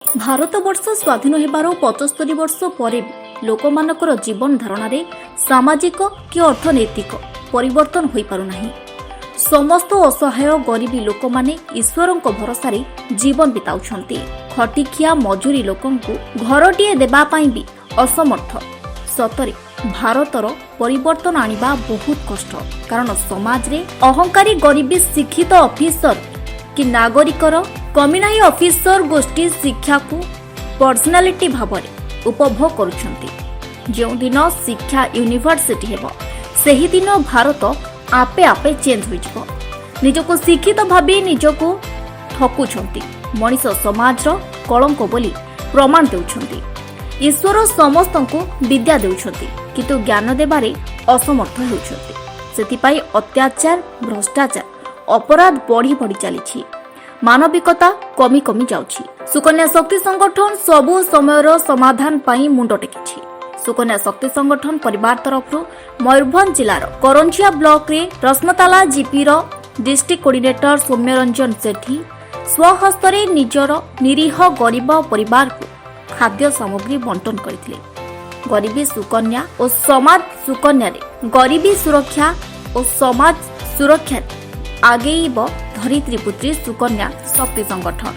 ଭାରତବର୍ଷ ସ୍ୱାଧୀନ ହେବାର 75 ବର୍ଷ ପରେ ବି ଲୋକମାନଙ୍କର ଜୀବନ ଧାରଣାରେ ସାମାଜିକ କି ଅର୍ଥନୈତିକ ପରିବର୍ତ୍ତନ ହୋଇପାରୁନାହିଁ। ସମସ୍ତ ଅସହାୟ ଗରିବୀ ଲୋକମାନେ ଈଶ୍ୱରଙ୍କ ଭରସାରେ ଜୀବନ ବିତାଉଛନ୍ତି। ଖଟିଖିଆ ମଜୁରୀ ଲୋକଙ୍କୁ ଘରଟିଏ ଦେବା ପାଇଁ ବି ଅସମର୍ଥ। ସତରେ ଭାରତର ପରିବର୍ତ୍ତନ ଆଣିବା ବହୁତ କଷ୍ଟ, କାରଣ ସମାଜରେ ଅହଙ୍କାରୀ ଗରିବୀ ଶିକ୍ଷିତ ଅଫିସର କି ନାଗରିକର କମି ନାହିଁ। ଅଫିସର ଗୋଷ୍ଠୀ ଶିକ୍ଷାକୁ ପର୍ସନାଲିଟି ଭାବରେ ଉପଭୋଗ କରୁଛନ୍ତି। ଯେଉଁଦିନ ଶିକ୍ଷା ୟୁନିଭର୍ସିଟି ହେବ, ସେହିଦିନ ଭାରତ ଆପେ ଆପେ ଚେଞ୍ଜ ହୋଇଯିବ। ନିଜକୁ ଶିକ୍ଷିତ ଭାବି ନିଜକୁ ଠକୁଛନ୍ତି, ମଣିଷ ସମାଜର କଳଙ୍କ ବୋଲି ପ୍ରମାଣ ଦେଉଛନ୍ତି। ଈଶ୍ୱର ସମସ୍ତଙ୍କୁ ବିଦ୍ୟା ଦେଉଛନ୍ତି, କିନ୍ତୁ ଜ୍ଞାନ ଦେବାରେ ଅସମର୍ଥ ହେଉଛନ୍ତି। ସେଥିପାଇଁ ଅତ୍ୟାଚାର, ଭ୍ରଷ୍ଟାଚାର, ଅପରାଧ ବଢି ବଢି ଚାଲିଛି, ମାନବିକତା କମି କମି ଯାଉଛି। ସୁକନ୍ୟା ଶକ୍ତି ସଂଗଠନ ସବୁ ସମୟର ସମାଧାନ ପାଇଁ ମୁଣ୍ଡ ଟେକିଛି। ସୁକନ୍ୟା ଶକ୍ତି ସଂଗଠନ ପରିବାର ତରଫରୁ ମୟୂରଭଞ୍ଜ ଜିଲ୍ଲାର କରଞ୍ଜିଆ ବ୍ଲକରେ ରତ୍ନତାଲା ଜିପିର ଡିଷ୍ଟ୍ରିକ୍ଟ କୋଅର୍ଡିନେଟର ସୌମ୍ୟରଞ୍ଜନ ସେଠୀ ସ୍ୱହସ୍ତରେ ନିଜର ନିରୀହ ଗରିବ ପରିବାରକୁ ଖାଦ୍ୟ ସାମଗ୍ରୀ ବଣ୍ଟନ କରିଥିଲେ। ଗରିବୀ ସୁକନ୍ୟା ଓ ସମାଜ ସୁକନ୍ୟାରେ ଗରିବୀ ସୁରକ୍ଷା ଓ ସମାଜ ସୁରକ୍ଷାରେ ଆଗେଇବ ଧରିତ୍ରୀ ପୁତ୍ରୀ ସୁକନ୍ୟା ଶକ୍ତି ସଂଗଠନ।